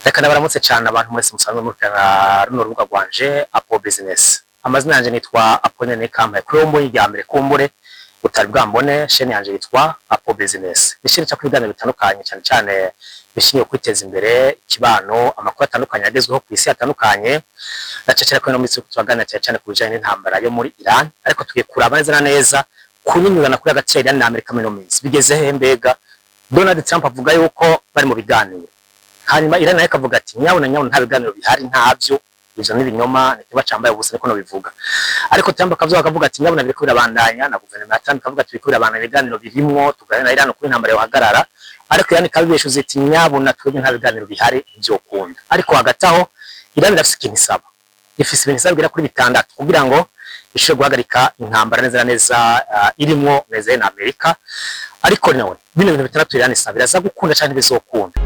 Reka ndabaramutse cyane abantu mwese musanzwe mukurikirana runo rubuga rwanje Apo Business. Amazina yanje nitwa Apollinaire Kampaye. Kuri uwo mbonye mbere kumbure utari bwambone, chaîne yanje yitwa Apo Business. Ni chaîne icako ibiganiro bitandukanye, cyane cyane bishingiye kwiteza imbere, ikibano, amakuru atandukanye agezweho ku isi atandukanye. Na cyane ko no minsi turaganira cyane cyane ku bijanye n'intambara yo muri Iran, ariko tugiye kuraba neza na neza kunyinyurana kuri hagati ya Iran na Amerika muri ino minsi. Bigeze hehe mbega? Donald Trump avuga yuko bari mu biganiro, hanyuma Iran nayo ikavuga ati nyabuna nyabuna, nta biganiro bihari, ntabyo, ivyo ni ibinyoma, ni cambaye ubusa, niko nobivuga. Ariko Trump akavuga ati nyabuna biriko birabandanya, na guverinoma ya Trump ikavuga ati biriko birabandanya, ibiganiro birimwo, tuganira na Iran kuri intambara yohagarara. Ariko Iran ikabibeshuza iti nyabuna twebwe nta biganiro bihari, ntivyokunda. Ariko hagati aho Iran irafise ikintu isaba, ifise ibintu isaba bigera kuri bitandatu kugira ngo ishobore guhagarika intambara neza na neza irimwo neza na Amerika. Ariko nawe bino bintu bitandatu Iran isaba biraza gukunda canke ntibizokunda?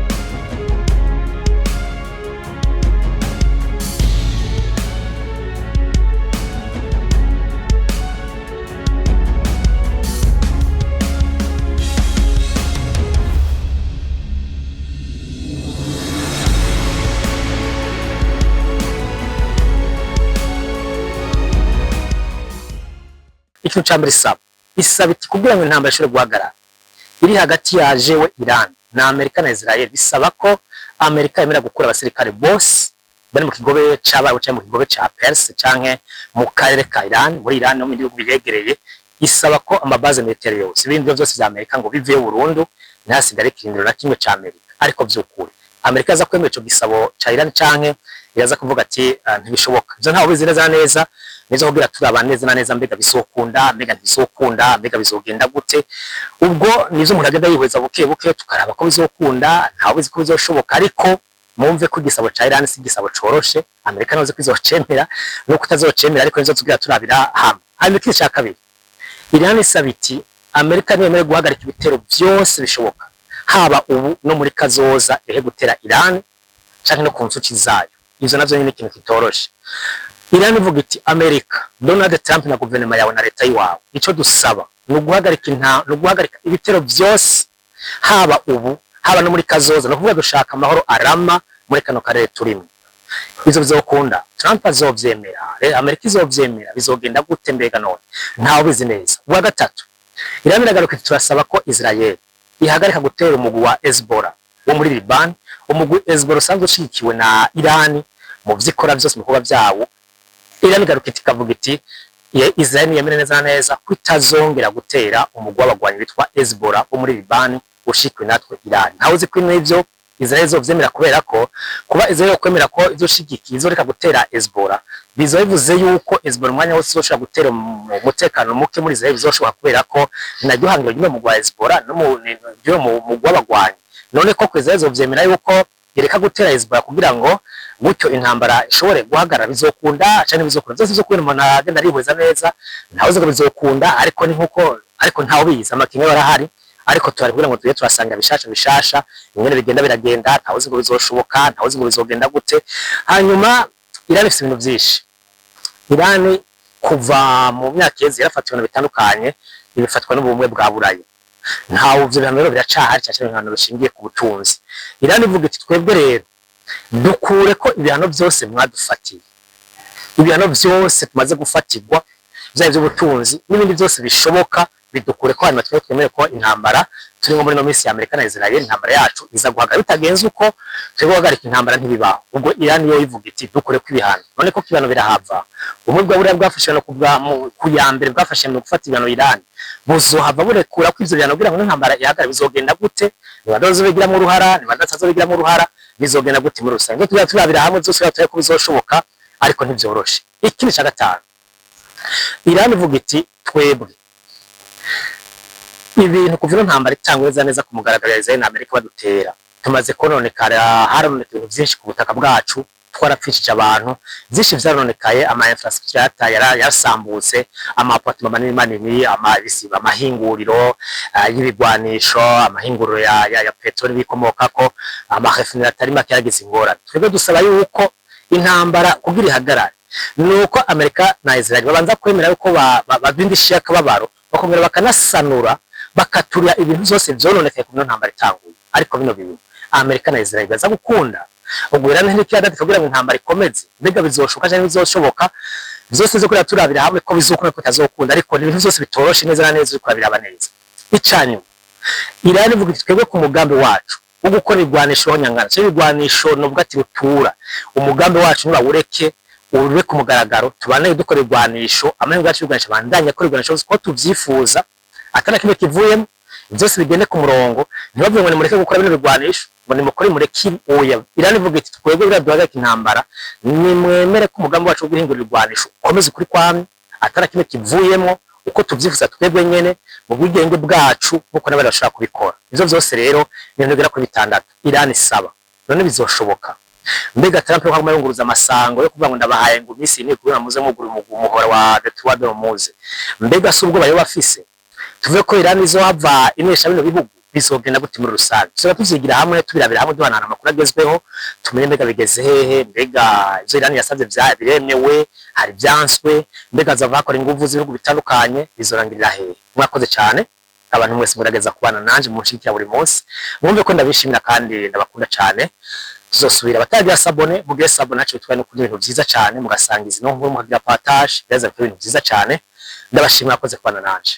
Ikintu ca mbere isaba iti kugira ngo intambara ishobore guhagarara iri hagati ya jewe Iran na Amerika na Israel, bisaba ko Amerika yemera gukura abasirikare bose bari mu kigobe c'Abarabu canke mu kigobe ca Perse canke mu karere ka Iran, muri Iran no mu bihugu biyegereye. Isaba ko ama bases militaires yose, ibindi vyose vya Amerika ngo biveyo burundu, ntihasigare ikirindiro na kimwe ca Amerika. Ariko vy'ukuri Amerika aza kwemera ico gisabo ca Iran canke iraza kuvuga ati ntibishoboka? Ivyo ntawe ubizi neza na neza. Nizo kugira turaba neza na neza mbega bizokunda, mbega ntibizokunda, mbega bizogenda gute? Ubwo nizo umuntu agenda yihweza buke buke, tukaraba ko bizokunda. Ntawe ubizi ko bizoshoboka, ariko mumve ko igisabo ca Iran si igisabo coroshe. Amerika nazo ko izocemera no kutazocemera, ariko nizo tugira turabira hamwe. Hanyuma ikindi ca kabiri Iran isaba iti Amerika ntiyemere guhagarika ibitero vyose bishoboka, haba ubu no muri kazoza, ehe gutera Iran canke no ku nsuki zayo. Ivyo navyo nyene ikintu kitoroshe. Iran ivuga iti Amerika, Donald Trump na guverinoma yawe na leta yiwawe, ico dusaba ni uguhagarika ni uguhagarika ibitero vyose, haba ubu haba no muri kazoza, no kuvuga dushaka amahoro arama muri kano karere turimo. Ivyo bizokunda? Trump azovyemera? Amerika izovyemera? Bizogenda gute mbega none? Ntawe ubizi neza. Ubwa gatatu Iran iragaruka iti turasaba ko Israel ihagarika gutera umugwi wa Hezbollah wo muri Liban, umugwi Hezbollah usanzwe ushigikiwe na Iran mu vyikora vyose, mu bikorwa vyawo. Iran igaruka iti ikavuga iti Israel yemere neza na neza ko itazongera gutera umugwi w'abagwanyi witwa Hezbollah wo muri Liban ushikiwe natwe Iran. Ntawe uzi ko n'ivyo Israel izovyemera, kubera ko kuba Israel kwemera ko izoshigikiye, izoreka gutera Hezbollah, bizoba bivuze yuko Hezbollah umwanya wose izoshobora gutera umutekano muke muri Israel bizoshobora, kubera ko naryo hangiro ry'uwo mugwi wa Hezbollah no mu ry'uwo mugwi w'abagwanyi. None ko Israel izovyemera yuko yereka gutera Hezbollah kugira ngo gutyo intambara ishobore guhagarara, bizokunda canke bizokunda? Byose bizokunda, umuntu agenda arihweza neza. Ntawe uzi ngo bizokunda, ariko ni nkuko, ariko ntawe ubizi, amakinga barahari, ariko turari kugira ngo tujye turasanga bishasha bishasha ingene bigenda biragenda. Ntawe uzi ngo bizoshoboka, ntawe uzi ngo bizogenda gute. Hanyuma Iran ifise ibintu vyinshi. Iran kuva mu myaka iheze yarafatiwe ibintu bitandukanye, ibifatwa n'ubumwe bwa Burayi. Ntawe ivyo bihano rero biracahari, cyane cyane ibihano bishingiye ku butunzi. Iran ivuga iti twebwe rero dukure ko ibihano byose mwadufatiye, ibihano byose tumaze gufatirwa, byaba iby'ubutunzi n'ibindi byose bishoboka, bidukure ko, hanyuma twebwe twemere ko intambara turimo muri ino minsi ya Amerika na Israel, intambara yacu iza guhagarara. Bitagenze uko, twebwe guhagarika intambara ntibibaho. Ubwo Iran yo ivuga iti dukure ko ibihano. None ko ibihano birahava, ubumwe bwa buriya bwafashe no kubwa ku ya mbere bwafashe mu gufata ibihano Iran, buzohava burekura ko ivyo bihano kugira ngo intambara ihagarare? Bizogenda gute? Ni bande bazobigiramo uruhara? Ni bande batazobigiramo uruhara? Bizogenda gute muri rusange? Tuba turabira hamwe zose tuba ko bizoshoboka, ariko ntivyoroshe. Ikindi ca gatanu Iran ivuga iti twebwe ibintu kuva ino ntambara itangwa neza neza ku mugaragaro ya Israel na Amerika badutera, tumaze kononekara, harononeka ibintu vyinshi ku butaka bwacu, twarapfishije abantu, vyinshi vyarononekaye, ama infrastructure yataye yarasambutse, ama appartement manini manini, ama bisiba, amahinguriro y'ibigwanisho, amahinguriro ya petroli bikomokako, ama refineries atari make yaragize ingorane. Twebwe dusaba yuko intambara kugira ihagarare nuko Amerika na Israel babanza kwemera yuko babindishiye akababaro, bakongera bakanasanura, bakaturira ibintu byose vyononekaye ku ntambara itanguye. Ariko bino bintu Amerika na Israel baza gukunda? Ubwo Iran ntikiyadadika kugira ngo intambara ikomeze. Mbega bizoshoboka canke bizoshoboka? Vyose zo kurira turabira hamwe ko bizokunda, ko bitazokunda, ariko ni ibintu vyose bitoroshe neza na neza uriko urabiraba neza. Icanyuma, Iran ivuga iti: "Twebwe ku mugambi wacu wo gukora ibigwanisho nyangana cyangwa ibigwanisho novuga ati rutura, umugambi wacu nibawureke ube ku mugaragaro, tubandanye dukora ibigwanisho, amahirwe yacu y'ibigwanisho bandanye akora ibigwanisho ko tuvyifuza, atana kimwe kivuyemo, byose bigende ku murongo. Ntibavuge ngo nimureke gukora bino bigwanisho, ngo nimukore, mureke." Oya, Iran ivuga iti: "Twebwe biriya duhagarika intambara, nimwemere ko umugambi wacu wo guhingura ibigwanisho ukomeze ukuri kwamye, atana kimwe kivuyemo, uko tuvyifuza twebwe nyene mu bwigenge bwacu, nkuko n'abandi bashobora kubikora." Ivyo vyose rero ni ibintu bigera kuri bitandatu Iran isaba. None bizoshoboka? Mbega Trump yuko aguma yunguruza amasango yo kuvuga ngo ndabahaye ngo iminsi ine kugira muze mugura umuhora wa Détroit d'Hormuz, mbega si ubwo bayo bafise? Tuvuge ko Iran izohava inesha bino bihugu, bizogenda gute muri rusange? Tuzoba tuvyigira hamwe, tubirabira hamwe, duhanahana amakuru agezweho, tumenye mbega bigeze hehe, mbega ivyo Iran yasavye vya biremewe, hari vyanswe, mbega azava hakora inguvu z'ibihugu bitandukanye, bizorangirira hehe? Mwakoze cyane abantu mwese mugerageza kubana nanje munshigikira buri munsi. Mwumve ko ndabishimira kandi ndabakunda cyane. Tuzosubira. Abatagira s'abonner, mugire s'abonner, naco bitwaye no kurya ibintu vyiza cyane, mugasangiza ino nkuru, mukagira partage, byaza bikaba ibintu vyiza cyane. Ndabashimira, akoze kubana nanje.